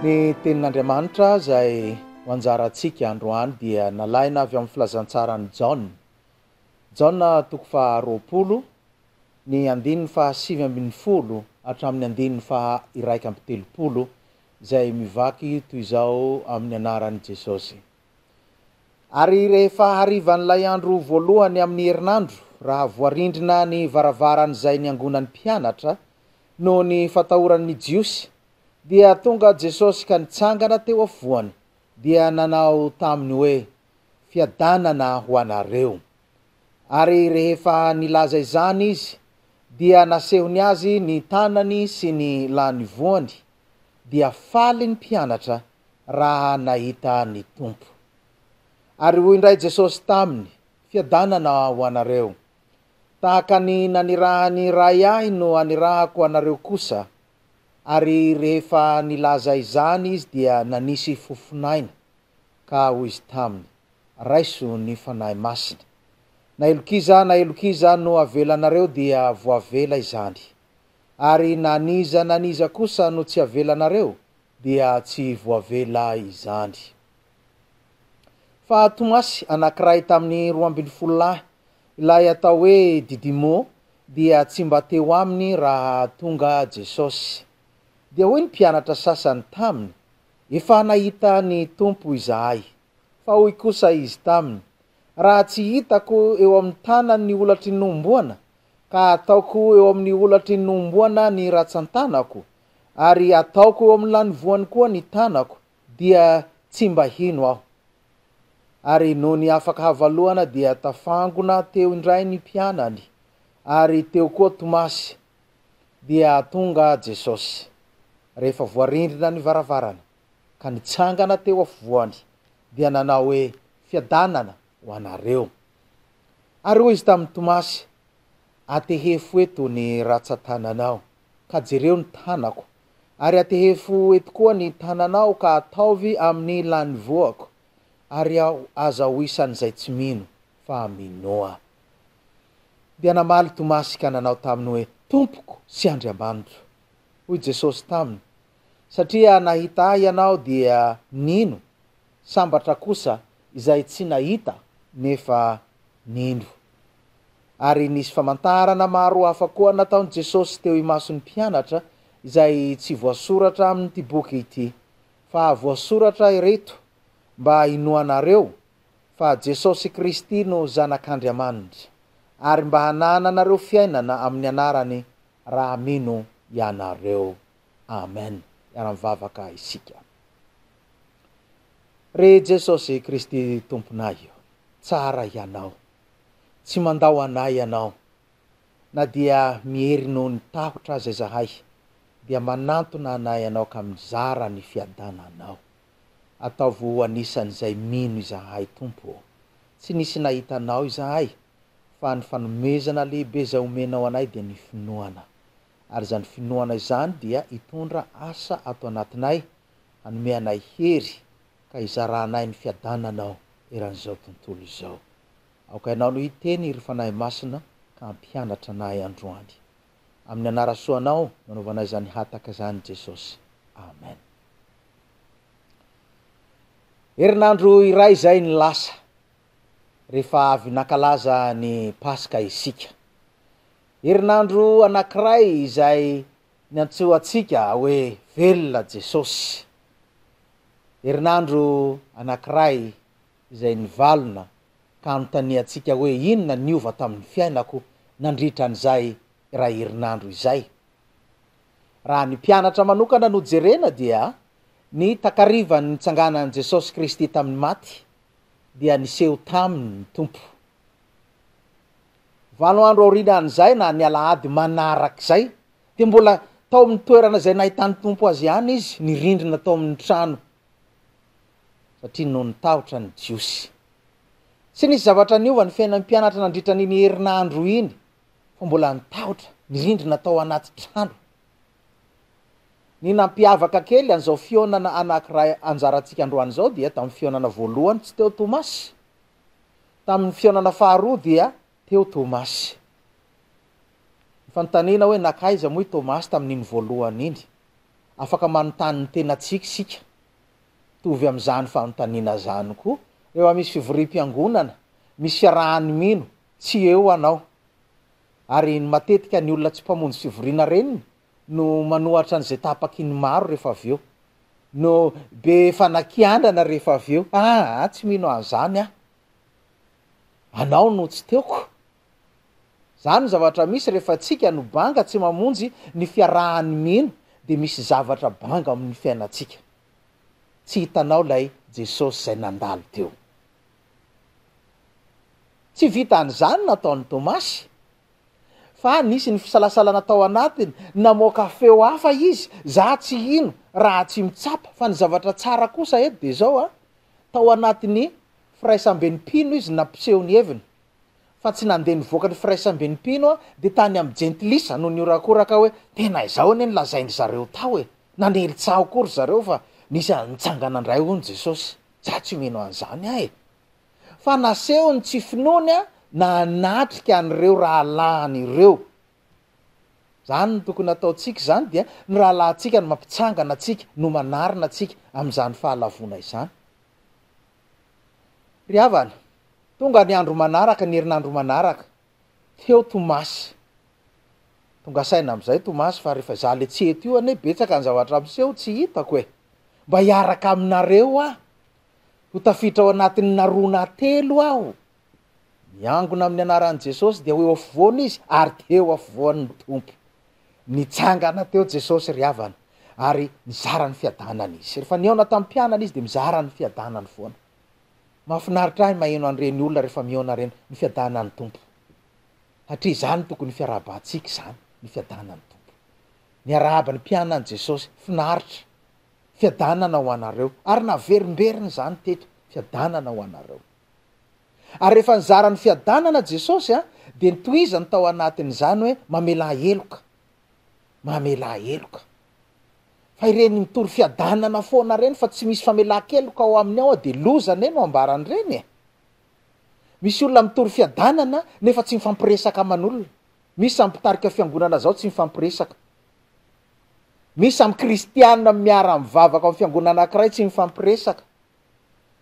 Ny tenin'Andriamanitra izay ho anjarantsika androany dia nalaina avy amin'ny filazantsaran'i Jaona. Jaona toko faha 20, ny andininy faha 19 hatramin'ny andininy faha 31 izay mivaky toy izao amin'ny anaran'i Jesosy. Ary rehefa harivan'ilay andro voalohany amin'ny herinandro, raha voarindrina ny varavaran'izay niangonan'ny mpianatra, noho ny fatahoran'ny Jiosy, dia tonga Jesosy ka nitsangana teo afovoany, dia nanao taminy hoe, Fiadanana ho anareo. Ary rehefa nilaza izany Izy, dia nasehony azy ny tanany sy ny lanivoany, dia faly ny mpianatra raha nahita ny Tompo. Ary hoy indray Jesosy taminy, Fiadanana ho anareo. Tahaka ny nanirahan'ny Ray Ahy no anirahako anareo kosa. Ary rehefa nilaza izany Izy dia nanisy fofon'aina, ka hoy Izy taminy, Raiso ny Fanahy Masina. Na helok'iza na helok'iza no avelanareo dia voavela izany. Ary na n'iza na n'iza kosa no tsy avelanareo dia tsy voavela izany. Fa Tomasy, anankiray tamin'ny 12 lahy, ilay atao hoe Didimo, dia tsy mba teo aminy raha tonga Jesosy. Dia hoy ny mpianatra sasany taminy, Efa nahita ny Tompo izahay. Fa hoy kosa izy taminy, Raha tsy hitako eo amin'ny tanany ny holatry ny nohomboana, ka ataoko eo amin'ny holatry ny nohomboana ny ratsan-tanako, ary ataoko eo amin'ny lanivoany koa ny tanako, dia tsy mba hino aho. Ary nony afaka havalohana dia tafangona teo indray ny mpianany, ary teo koa Tomasy. Dia tonga Jesosy, rehefa voarindrina ny varavarana, ka nitsangana teo afovoany, dia nanao hoe, Fiadanana ho anareo. Ary hoy Izy tamin'i Tomasy, Atehefo eto ny ratsan-tananao, ka jereo ny tanako, ary atehefo eto koa ny tananao ka ataovy amin'ny lanivoako, ary aho aza ho isan'izay tsy mino, fa minoa. Dia namaly Tomasy ka nanao taminy hoe, Tompoko sy Andriamanitro. Hoy Jesosy taminy, Satria nahita Ahy ianao dia nino, sambatra kosa izay tsy nahita nefa nino. Ary nisy famantarana maro hafa koa nataon'i Jesosy teo imason'ny mpianatra izay tsy voasoratra amin'ity boky ity, fa voasoratra ireto mba hinoanareo fa Jesosy Kristy no Zanak'Andriamanitra, ary mba hanananareo fiainana amin'ny anarany raha mino ianareo. Amen. Hiara-mivavaka isika. Ry Jesosy Kristy Tomponay ô, tsara Ianao. Tsy mandao anay Ianao. Na dia miery noho ny tahotra aza izahay, dia manantona anay Ianao ka mizara ny fiadananao. Ataovy ho anisan'izay mino izahay, Tompo ô. Tsy nisy nahita Anao izahay, fa ny fanomezana lehibe izay omenao anay dia ny finoana. Ary izany finoana izany dia hitondra asa ato anatinay, hanome anay hery, ka hizaranay ny fiadananao eran'izao tontolo izao. Aoka Ianao no hiteny, ry Fanahy Masina, ka hampianatra anay androany. Amin'ny anara-soanao no anaovanay izany hataka izany, Jesosy. Amen. Herinandro iray izay ny lasa, rehefa avy nankalaza ny Paska isika. Herinandro anankiray izay niantsoantsika hoe velona Jesosy. Herinandro anankiray izay nivalona ka anontaniantsika hoe inona niova tamin'ny fiainako nandritra an'izay iray herinandro izay. Raha ny mpianatra manokana no jerena dia ny takarivan'ny nitsanganan'i Jesosy Kristy tamin'ny maty dia niseho taminy ny Tompo. Valo andro aorianan'izay na ny alahady manarak'izay dia mbola tao amin'ny toerana izay nahitan'ny Tompo azy ihany izy, nirindrina tao amin'ny trano satria noho ny tahotra ny Jiosy. Tsy nisy zavatra niova ny fiainan'ny mpianatra nandritra an'iny herinandro iny, fa mbola nitahotra, nirindrina tao anaty trano. Ny nampiavaka kely an'izao fihaonana anankiray anjarantsika androany izao dia tamin'ny fihaonana voalohany tsy teo Tomasy. Tamin'ny fihaonana faharoa dia teo Tomasy. Ny fanontaniana hoe nankaiza moa i Tomasy tamin'iny voalohany iny? Afaka manontany ny tenantsika isika. Mitovy amin'izany fanontaniana izany koa, rehefa misy fivoriam-piangonana, misy fiarahan'ny mino, tsy eo anao. Ary ny matetika ny olona tsy mpamonjy fivoriana reny no manohatra an'izay tapaky ny maro rehefa avy eo. No be fanakianana rehefa avy eo, aa tsy mino an'izany aho. Anao no tsy teo ko. Zany ny zavatra misy rehefa tsika no banga tsy mamonjy ny fiarahan'ny mino dia misy zavatra banga amin'ny fiainantsika. Tsy hitanao ilay Jesosy izay nandalo teo. Tsy vitan'izany nataon'i Tomasy fa nisy ny fisalasalana tao anatiny, namoaka feo hafa izy, za tsy hino raha tsy mitsapa, fa ny zavatra tsara kosa eto dia izao an, tao anatin'ny firaisamben'ny mpino izy nampiseho ny heviny, fa tsy nandeha nivoaka ny firaisamben'ny mpino dia tany amin'ny jentilisa no nihorakoraka hoe tena izao anie no lazain-dry zareo tao e! Nanely tsaho koa ry zareo fa nisy nitsangana indray hono Jesosy. Za tsy mino an'izany aho e! Fa naseho ny tsy finoany nanatrika an'ireo rahalahiny ireo. Izany no tokony hataontsika izany dia ny rahalahintsika no mampitsangana antsika, no manarina antsika amin'izany fahalavoana izany. Ry havana, tonga ny andro manaraka, ny herinandro manaraka, teo Tomasy. Tonga saina amin'izay Tomasy fa rehefa izaho le tsy eto io anie betsaka ny zavatra miseho tsy hitako e! Mba hiaraka aminareo aho. Ho tafiditra ao anatin'ny na roa na telo aho. Miangona amin'ny anaran'i Jesosy dia ho eo afovoany izy ary teo afovoany ny Tompo. Nitsangana teo Jesosy ry havana ary nizara ny fiadanany izy. Rehefa nihaona tamin'ny mpianany izy dia mizara ny fiadanany foana. Mahafinaritra ahy maheno an'ireny olona rehefa mihaona ireny, ny fiadanan'ny Tompo. Satria izany tokony fiarahabantsika izany, ny fiadanan'ny Tompo. Niarahaba ny mpianany Jesosy, finaritra. Fiadanana ho anareo. Ary naverimberiny izany teto, fiadanana ho anareo. Ary rehefa nizara ny fiadanana Jesosy dia nitohizany tao anatin'izany hoe mamelà heloka. Mamelà heloka. Fa ireny mitory fiadanana foana ireny fa tsy misy famelan-keloka ao aminy ao dia loza anie no ambaran'ireny e. Misy olona mitory fiadanana nefa tsy mifampiresaka aman'olona. Misy samy mpitarika fiangonana zao tsy mifampiresaka. Misy samy kristiana miara mivavaka ao amin'ny fiangonana anankiray tsy mifampiresaka.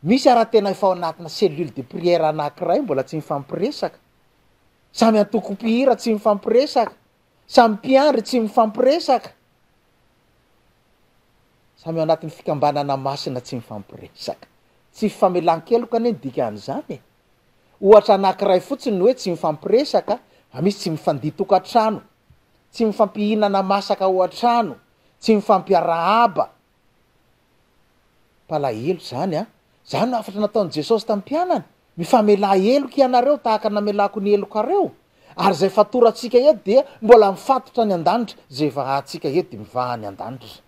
Misy ara tena efa ao anatina cellule de prière anankiray mbola tsy mifampiresaka. Samy antoko mpihira tsy mifampiresaka. Samy mpiandry tsy mifampiresaka. Samy ao anatin'ny fikambanana masina tsy mifampiresaka. Tsy fifamelan-keloka anie ny dikan'izany e. Ohatra anankiray fotsiny ny hoe tsy mifampiresaka, fa misy tsy mifandia tokantrano, tsy mifampihinana masaka ao an-trano, tsy mifampiarahaba. Mpalahelo izany an! Izany no hafatra nataon'i Jesosy tamin'ny mpianany, Mifamelà heloka ianareo tahaka ny namelako ny helokareo. Ary izay fatorantsika eto dia mbola mifatotra any an-danitra, izay vahantsika eto dia mivaha any an-danitra.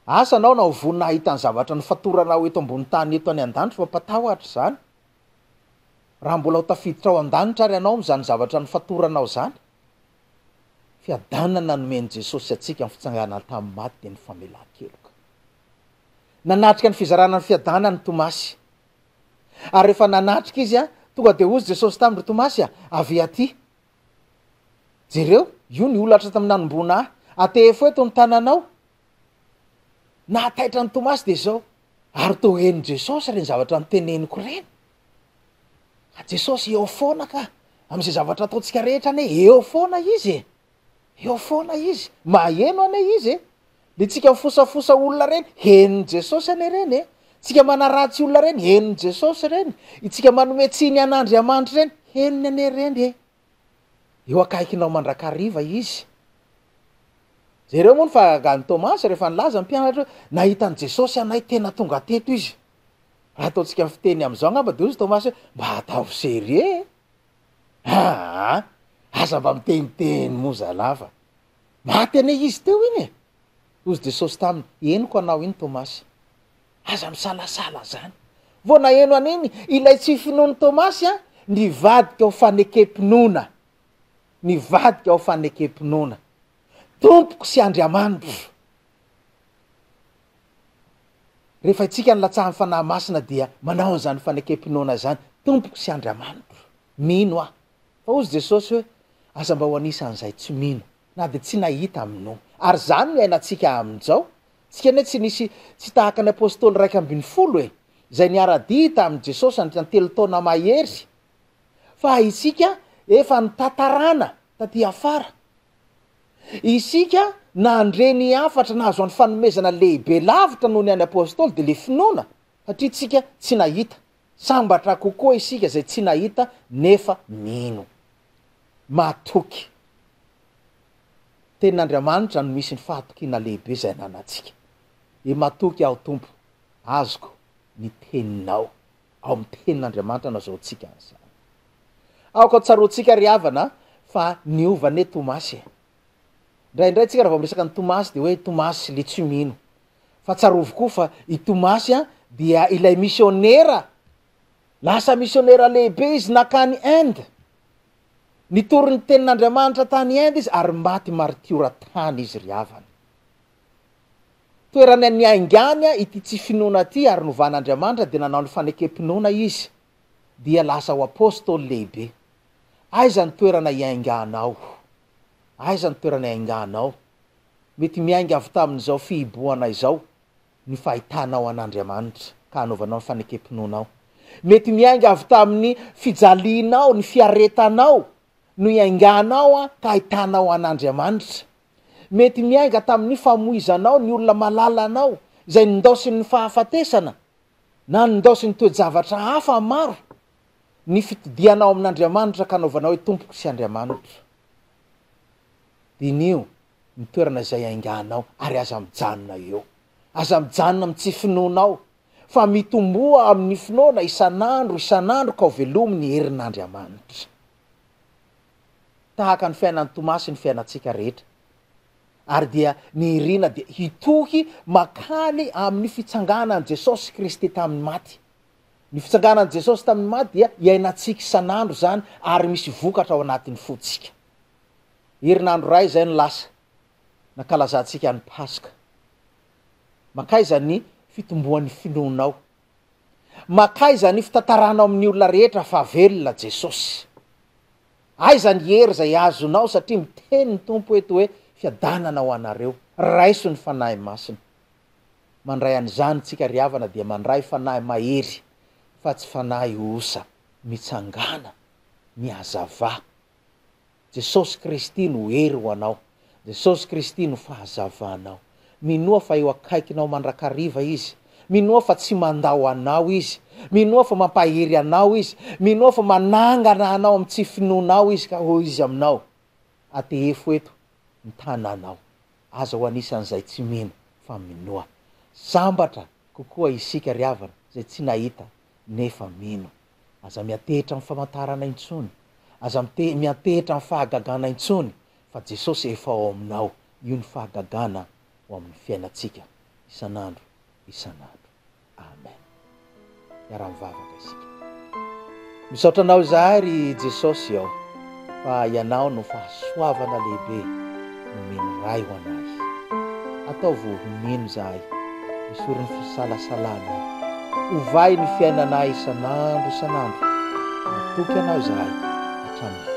Asa anao na ho vonona hahita ny zavatra nofatoranao eto ambony tany eto any an-danitra fa mpatahotra izany. Raha mbola ho tafiditra ao an-danitra ary ianao amin'izany zavatra nofatoranao izany. Fiadanana nomen'i Jesosy antsika amin'ny fitsanganana tamin'ny maty dia ny famelan-keloka. Nanatrika ny fizarana ny fiadanana i Tomasy. Ary rehefa nanatrika izy, tonga dia hozy Jesosy taminy, Ry Tomasy a, avia aty. Jereo, io ny holatra tamin'ny nanomboana ahy. Atehefo eto ny tananao. Nahataitra an'i Tomasy dia izao, ary toa henon'i Jesosy ireny zavatra noteneniko ireny. Ka Jesosy eo foana ka. Amin'izay zavatra ataontsika rehetra anie, eo foana Izy e. Eo foana Izy. Maheno anie Izy e. Le tsika mifosafosa olona reny, henon'i Jesosy anie reny e. Tsika manaratsy olona reny, henon'i Jesosy reny. Itsika manome tsiny an'Andriamanitra reny, henony anie reny e. Eo akaikinao mandrakariva Izy. Jereo moa ny fahagagan'i Tomasy rehefa nilaza ny mpianatra hoe nahita an'i Jesosy anay tena tonga teto Izy. Raha ataontsika fiteny amin'izao angamba dia hoy Tomasy hoe mba ataovy sérieux e! Aa! Aza mba miteniteny moa zalahy fa maty anie izy teo iny e! Hozy Jesosy taminy, henoko anao iny Tomasy. Aza misalasala zany. Vao naheno an'iny ilay tsy finoan'i Tomasy an, nivadika ho fanekem-pinoana. Nivadika ho fanekem-pinoana. Tompoko sy Andriamanitro. Rehefa isika nilatsahan'ny Fanahy Masina dia manao an'izany fanekem-pinoana izany, Tompoko sy Andriamanitro, mino aho. Fa hozy Jesosy hoe, Aza mba ho anisan'izay tsy mino, na dia tsy nahita minoa. Ary izany no iainantsika amin'izao. Tsika anie tsy nisy tsy tahaka ny apostoly 11 e, izay niara-dia tamin'i Jesosy nandritra ny telo taona mahery. Fa isika efa nitantarana taty afara. Isika nandre ny hafatra nahazo ny fanomezana lehibe lavitra noho ny an'ny apostoly dia le finoana satria tsika tsy nahita. Sambatra kokoa isika izay tsy nahita nefa mino. Matoky. Tenin'Andriamanitra no misy ny fahatokiana lehibe izay ananantsika. E matoky aho Tompo, azoko ny teninao. Ao amin'ny tenin'Andriamanitra no azahoantsika an'izany. Aoka ho tsaroantsika ry havana fa niova anie Tomasy e. Indraindray tsika raha vao miresaka an'i Tomasy dia hoe Tomasy le tsy mino. Fa tsarovy koa fa i Tomasy dia ilay misionera, lasa misionera lehibe izy nankany Inde. Nitory ny tenin'Andriamanitra tany Inde izy ary maty maritiora tany izy ry havana. Toerana niaingany ity tsy finoana ity ary novan'Andriamanitra dia nanao ny fanekem-pinoana izy dia lasa ho apostoly lehibe. Aiza ny toerana iainganao? Aiza ny toerana iainganao? Mety miainga avy tamin'izao fihibohana izao ny fahitanao an'Andriamanitra ka hanaovanao ny fanekem-pinoanao. Mety miainga avy tamin'ny fijalianao, ny fiaretanao no iainganao ka ahitanao an'Andriamanitra. Mety miainga tamin'ny famoizanao ny olona malalanao izay nindaosin'ny fahafatesana na nindaosin'ny toe-javatra hafa maro ny fitodihanao amin'Andriamanitra ka anaovanao hoe Tompoko sy Andriamanitro. Diniho ny toerana izay ainganao ary aza mijanona eo. Aza mijanona amin'ny tsy finoanao fa mitomboa amin'ny finoana isan'andro isan'andro ka ho velomy ny herin'Andriamanitra. Tahaka ny fiainan'i Tomasy ny fiainantsika rehetra. Ary dia ny irina dia hitohy makany amin'ny fitsanganan'i Jesosy Kristy tamin'ny maty. Ny fitsanganan'i Jesosy tamin'ny maty dia iainantsika isan'andro izany ary misy vokatra ao anatin'ny fontsika. Herinandro iray izay no lasa, nankalazantsika ny Paska. Mankaiza ny fitomboan'ny finoanao? Mankaiza ny fitantaranao amin'ny olona rehetra fa velona Jesosy? Aiza ny hery izay azonao satria miteny ny Tompo eto hoe fiadanana ho anareo, raiso ny Fanahy Masina. Mandray an'izany tsika ry havana dia mandray fanahy mahery fa tsy fanahy osa. Mitsangàna, mihazavà. Jesosy Kristy no hery ho anao. Jesosy Kristy no fahazavanao. Minoa fa eo akaikinao mandrakariva Izy. Minoa fa tsy mandao anao Izy. Minoa fa mampahery anao Izy. Minoa fa manangana anao amin'ny tsy finoanao Izy ka hoy Izy aminao, Atehefo eto ny tananao. Aza ho anisan'izay tsy mino fa minoa. Sambatra kokoa isika ry havana izay tsy nahita nefa mino. Aza miantehitra amin'ny famantarana intsony. Aza miantehitra amin'ny fahagagana intsony fa Jesosy efa ao aminao. Io ny fahagagana ho amin'ny fiainantsika isan'andro isan'andro. Amen. Hiara-mivavaka isika. Misaotra Anao izahay ry Jesosy ô, fa Ianao no fahasoavana lehibe nomen'ny Ray ho anay. Ataovy ho mino izahay, esory ny fisalasalanay. Ovay ny fiainanay isan'andro isan'andro. Matoky Anao izahay hatramin'ny.